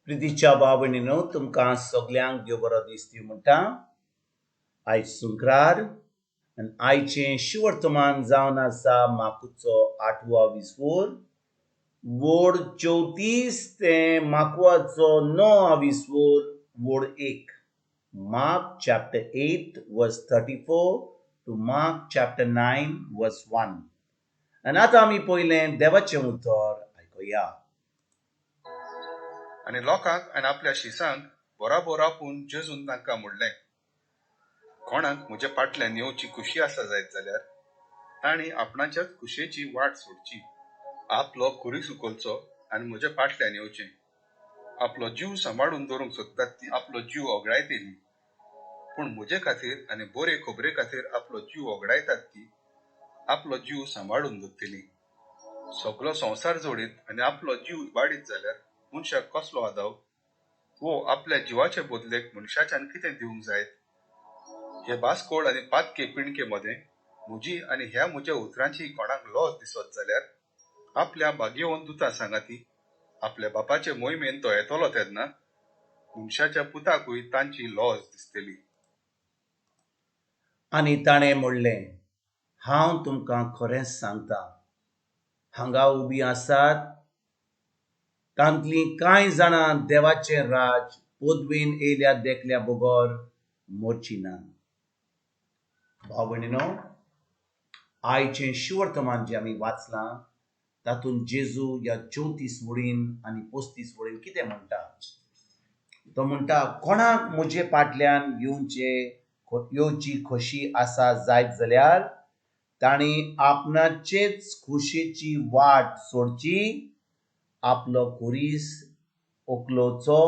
प्रितीच्या भाव भयणीनो, तुमकां सगल्यांक देव बरो दीस दिवं म्हणटा. आयज सुंक्रार आनी आयचें शिवर्तमान जावन आसा माकुचो आठवो विसवोर वोड 34 ते माकुवाचो 9 विसवोर वोड 1. Mark chapter 8 verse 34 to Mark chapter 9 verse 1. आनी आतां आमी पयलें देवाचें उतर आयकुया. आनी लोकांक आनी आपल्या शिसांक बराबर आपून जेजून तांकां म्हणलें, कोणाक म्हज्या फाटल्यान येवची खुशी आसा जायत जाल्यार तांणी आपणाच्याच खुशयेची वाट सोडची, आपलो खुरीस उखलचो आनी म्हज्या फाटल्यान येवचें. आपलो जीव सांबाळून दवरूंक सोदतात ती आपलो जीव ओगडायतली, पूण म्हजे खातीर आनी बरे खबरे खातीर आपलो जीव ओगडायतात ती आपलो जीव सांबाळून दवरतली. सगलो संवसार जोडीत आनी आपलो जीव इबाडीत जाल्यार मनशाक कसलो आदाव? वो आपल्या जिवाचे बदलेक मनशाच्यान कितें दिवंक जायत? हे बास्कोळ आनी पातके पिणके मदें म्हजी आनी ह्या म्हज्या उतरांची कोणाक लज दिसत जाल्यार आपल्या भाग्यवंत दुता सांगाती आपल्या बापाचे मोहिमेन तो येतलो तेन्ना मनशाच्या पुताकूय तांची लज दिसतली. आनी ताणें म्हणलें, हांव तुमकां खरेंच सांगता, हांगा उबी आसात तांतलीं कांय जाणां देवाचें राज पदवेन येयल्या देखल्या बगर मरची ना. भाव भयणीनो, आयचें शिवर्तमान जें आमी वाचलां तातूंत जेजू ह्या 34 वळीन आनी 35 वळीन कितें म्हणटा? तो म्हणटा, कोणाक म्हजे फाटल्यान येवची खोशी आसा जायत जाल्यार तांणी आपणाचेच खोशयेची वाट सोडची, आपलो खुरीस उखलोवचो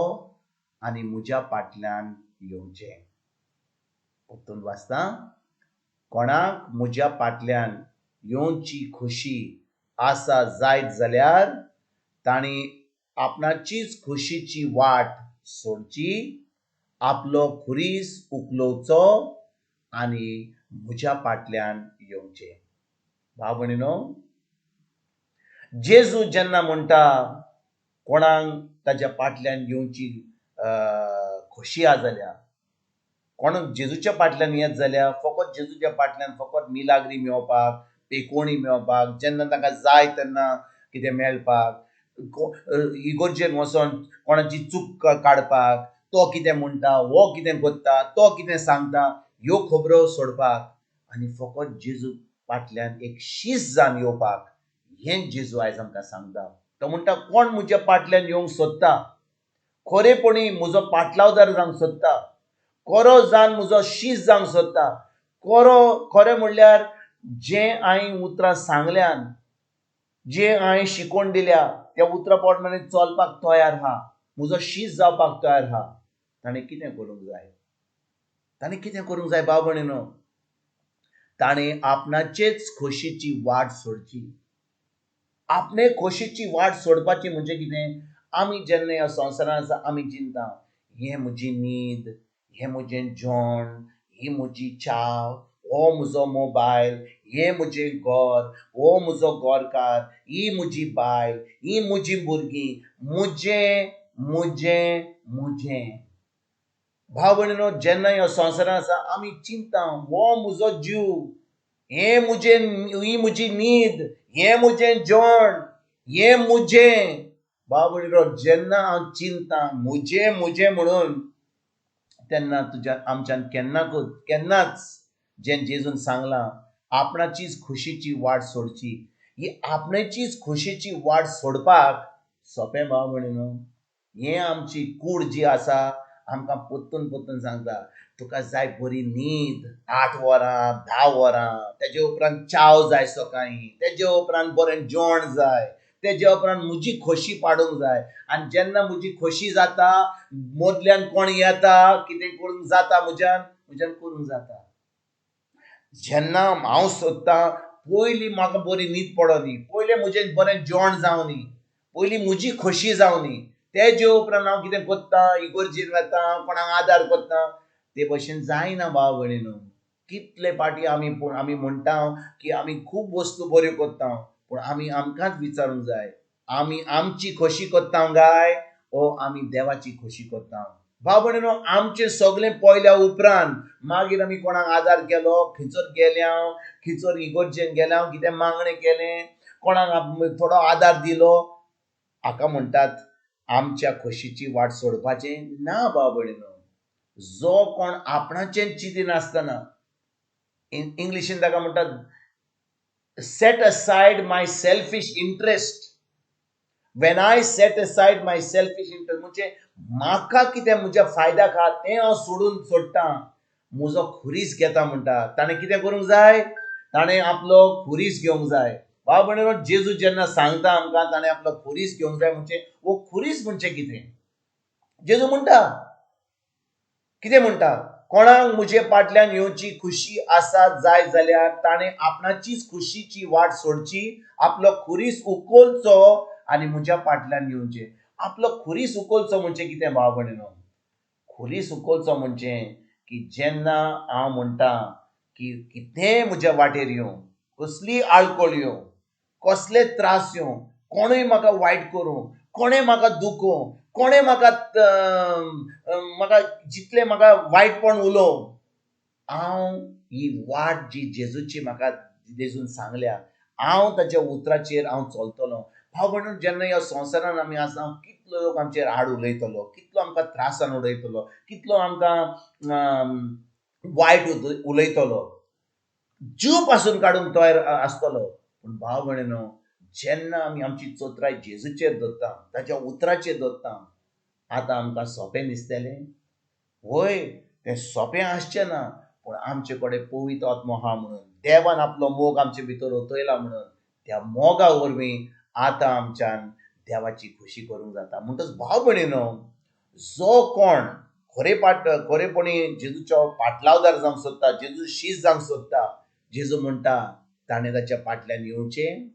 आनी म्हज्या फाटल्यान येवचें. परतून वाचता, कोणाक म्हज्या फाटल्यान येवची खोशी आसा जायत जाल्यार तांणी आपणाचीच खोशीची वाट सोडची, आपलो खुरीस उखलोवचो आनी म्हज्या फाटल्यान येवचें. भाव भयणीनो, जेजू जेन्ना म्हणटा कोणाक ताज्या फाटल्यान येवची खोशी आसा जाल्यार, कोणाक जेजूच्या फाटल्यान येत जाल्यार फकत जेजूच्या फाटल्यान फकत मिलाग्री मेळोवपाक, पेकोणी मेळोवपाक, जेन्ना ताका जाय तेन्ना कितें मेळपाक, इगोर्जेन वचोन कोणाची चूक काडपाक, तो कितें म्हणटा, हो कितें करता, तो कितें सांगता, ह्यो खबरो सोडपाक आनी फकत जेजू फाटल्यान एक शीस जावन येवपाक, हें जेजू आयज आमकां सांगता. तो म्हणटा, कोण म्हज्या फाटल्यान येवंक सोदता, खरेपणी म्हजो पाटलावदार जावंक सोदता, खरो जावन म्हजो शीस जावंक सोदता, खरो खरें म्हणल्यार जें हांवें उतरां सांगल्यान, जें हांवें शिकोवन दिल्या त्या उतरां प्रमाणे चलपाक तयार आहा, म्हजो शीस जावपाक तयार आहा, ताणें कितें करूंक जाय? ताणें कितें करूंक जाय भाव भयणीनो? ताणें आपणाचेच खोशीची वाट सोडची. आपणे खोशीची वाट सोडपाची म्हणजे कितें? आमी जेन्ना ह्या संवसारांत आसा आमी चिंता, हें म्हजी न्हीद, हें म्हजें जेवण, ही म्हजी च्याव, हो म्हजो मोबायल, हें म्हजें घर, हो म्हजो घरकार, ही म्हजी बायल, ही म्हजी भुरगीं, म्हजें म्हजें म्हजें. भाव भयणीनो, जेन्ना ह्या संवसारांत आसा आमी चिंता, हो म्हजो जीव, हें म्हजें, ही म्हजी न्हीद, हें म्हजें जेवण, हें म्हजें. भाव भयणीनो, जेन्ना हांव चिंता म्हजें म्हजें म्हणून, तेन्ना तुज्या आमच्यान केन्नाच जें जेजून सांगलां आपणाचीच खोशीची वाट सोडची, ही आपणाचीच खोशीची वाट सोडपाक सोंपें भाव भयणीनो. हें आमची कूड जी आसा आमकां परतून परतून सांगता, तुका जाय बरी न्हीद, 8 वरां 10 वरां, तेजे उपरांत च्याव जाय सकाळीं, तेजे उपरांत बरें जेवण जाय, तेजे उपरांत म्हजी खोशी पाडूंक जाय. आनी जेन्ना म्हजी खोशी जाता, मदल्यान कोण येता कितें करूंक जाता, म्हज्यान म्हज्यान करूंक जाता. जेन्ना हांव सोदतां पयलीं म्हाका बरी न्हीद पडोनी, पयलीं म्हजें बरें जेवण जावनी, पयलीं म्हजी खोशी जावनी, तेजे उपरांत हांव कितें करता, इगोर्जेन वता, कोणाक आदार करता. ते भशेन जायना भाव भयणीनो. कितले पाटी आमी आमी म्हणटा की आमी खूब वस्तू बऱ्यो करता, पूण आमी आमकांच विचारूंक जाय, आमी आमची खोशी करता काय ओ आमी देवाची खोशी करता. भाव भयणीनो, आमचें सगळें पळयल्या उपरांत मागीर आमी कोणाक आदार केलो, खंयसर गेल्या, खंयसर इगर्जेन गेल्या, कितें मागणें केलें, कोणाक थोडो आदार दिलो, हाका म्हणटात आमच्या खोशीची वाट सोडपाचें ना. भाव भयणीनो, जो कोण आपणाचें चिंतिनासतना, इंग्लिशीन ताका म्हणटात set aside my selfish interest. When I set aside my selfish interest, म्हणजे म्हाका कितें म्हज्या फायद्याक आहा तें हांव सोडून सोडटा, म्हजो खुरीस घेता म्हणटा. ताणें कितें करूंक जाय? ताणें आपलो खुरीस घेवंक जाय. भाव भयणीनो, जेजू जेन्ना सांगता आमकां ताणें आपलो खुरीस घेवंक जाय, म्हणजे हो खुरीस म्हणजे कितें? जेजू म्हणटा कितें म्हणटा? कोणाक म्हजे फाटल्यान येवची खुशी आसा जाय जाल्यार ताणें आपणाचीच खुशीची वाट सोडची, आपलो खुरीस उखलचो आनी म्हज्या फाटल्यान येवचें. आपलो खुरीस उखलचो म्हणजे कितें भाव भयणीनो? खुरीस उखलचो म्हणजे की जेन्ना हांव म्हणटा की कितेंय म्हज्या वाटेर येवं, कसलीय आडखळ येवं, कसले त्रास येवं, कोणूय म्हाका वायट करूं, कोणें म्हाका दुखोवं, कोणें म्हाका म्हाका जितलें म्हाका वायटपण उलोवं, हांव ही वाट जी जेजूची म्हाका जेजून सांगल्या, हांव ताच्या उतराचेर हांव चलतलो. भाव भयणीनो, जेन्ना ह्या संवसारान आमी आसा, कितलो लोक आमचेर आड उलयतलो, कितलो आमकां त्रासान उडयतलो, कितलो आमकां वायट उलयतलो, जीव पासून काडूंक तयार आसतलो. पूण भाव भयणीनो, जेन्ना आमी आमची चतुराय जेजूचेर दवरता, ताच्या उतराचेर दवरता, आतां आमकां सोंपें दिसतलें? वय, तें सोंपें आसचें ना, पूण आमचे कडेन पवित्र आत्मो आहा म्हणून, देवान आपलो मोग आमचे भितर ओतयला म्हणून, त्या मोगा वरवीं आतां आमच्यान देवाची खोशी करूंक जाता. म्हणटच भाव भयणीनो, जो कोण खरेपणी जेजूचो पाटलावदार जावंक सोदता, जेजू शीस जावंक सोदता, जेजू म्हणटा ताणें ताच्या फाटल्यान येवचें,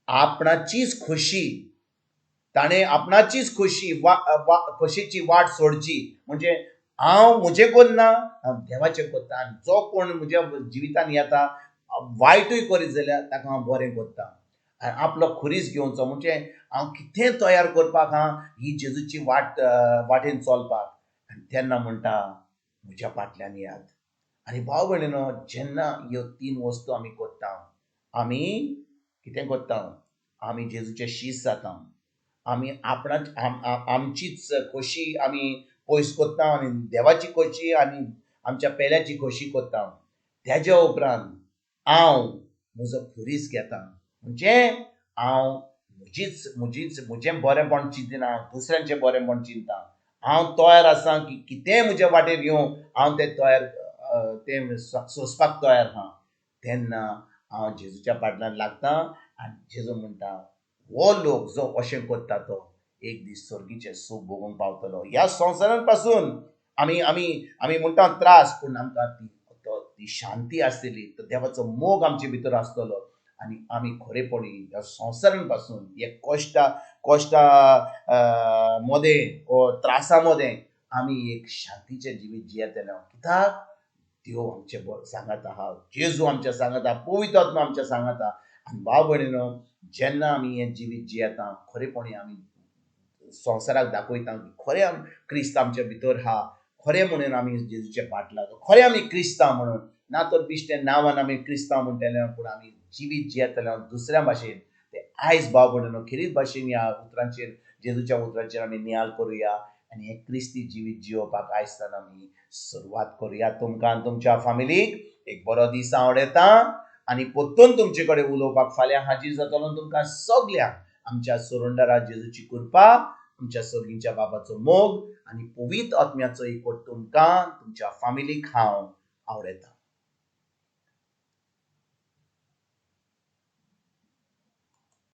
आपणाचीच खोशी, ताणें आपणाचीच खोशी खोशेची वाट सोडची. म्हणजे हांव म्हजें करना, हांव देवाचें करता. आनी जो कोण म्हज्या जिवितान येता वायटूय करीत जाल्यार ताका हांव बरें करता. आनी आपलो खुरीस घेवचो म्हणजे हांव कितें तयार करपाक आहा ही जेजूची वाट वाटेन चलपाक. आनी तेन्ना म्हणटा म्हज्या फाटल्यान येयात. आनी भाव भयणीनो, जेन्ना ह्यो तीन वस्तू आमी करता, आमी कितें करता? आमी जेजूचे शीस जाता, आमी आपणाच आमचीच खोशी आमी पयस करता आनी देवाची खोशी आनी आमच्या पेल्याची खोशी करता. तेज्या उपरांत हांव म्हजो खुरीस घेता, म्हणजे हांव म्हजीच म्हजीच म्हजें बरेंपण चिंतना, हांव दुसऱ्यांचें बरेंपण चिंता. हांव तयार आसा की कितेंय म्हज्या वाटेर येवं, हांव तें तयार तें सोंसपाक तयार आहा. तेन्ना हांव जेजूच्या फाटल्यान लागता आनी जेजू म्हणटा हो लोक जो अशें करता तो एक दीस सर्गीचें सूख भोगूंक पावतलो. ह्या संवसारान पासून आमी आमी आमी म्हणटा त्रास, पूण आमकां ती शांती आसतली, तो देवाचो मोग आमचे भितर आसतलो आनी आमी खरेपणी ह्या संवसारान पासून हे कश्टा कश्टा मदें वो त्रासा मदें आमी एक शांतीचें जिवीत जियेतले. कित्याक? देव आमचे सांगात आहा, जेजू आमच्या सांगात आहा, पवित्र आत्मा आमच्या सांगात आहा. आनी भाव भयणीनो, जेन्ना आमी हें जिवीत जियेता, खरेपणी आमी संवसाराक दाखयता की खरें आमी क्रिस्त आमच्या भितर आहा, खरें म्हणून आमी जेजूचे फाट लागलो, खरें आमी क्रिस्तांव म्हणून, ना तर बिश्टें नांवान आमी क्रिस्तांव म्हणटले, पूण आमी जिवीत जियेतले दुसऱ्या भाशेन. ते आयज भाव भयणीनो, खेरीत भाशेन ह्या उतरांचेर, जेजूच्या उतरांचेर आमी नियाळ करुया आनी हें क्रिस्ती जिवीत जियोवपाक आयज आमी सुरवात करुया. तुमकां आनी तुमच्या फामिलीक एक बरो दीस आवडटा आनी परतून तुमचे कडेन उलोवपाक फाल्यां हाजीर जातलो. तुमकां सगल्यांक आमच्या सोरंडरा जेजूची कृपा, तुमच्या सर्गीच्या बाबाचो मोग आनी पवित्र आत्म्याचो एकवट तुमकां तुमच्या फामिलीक हांव आवडटा.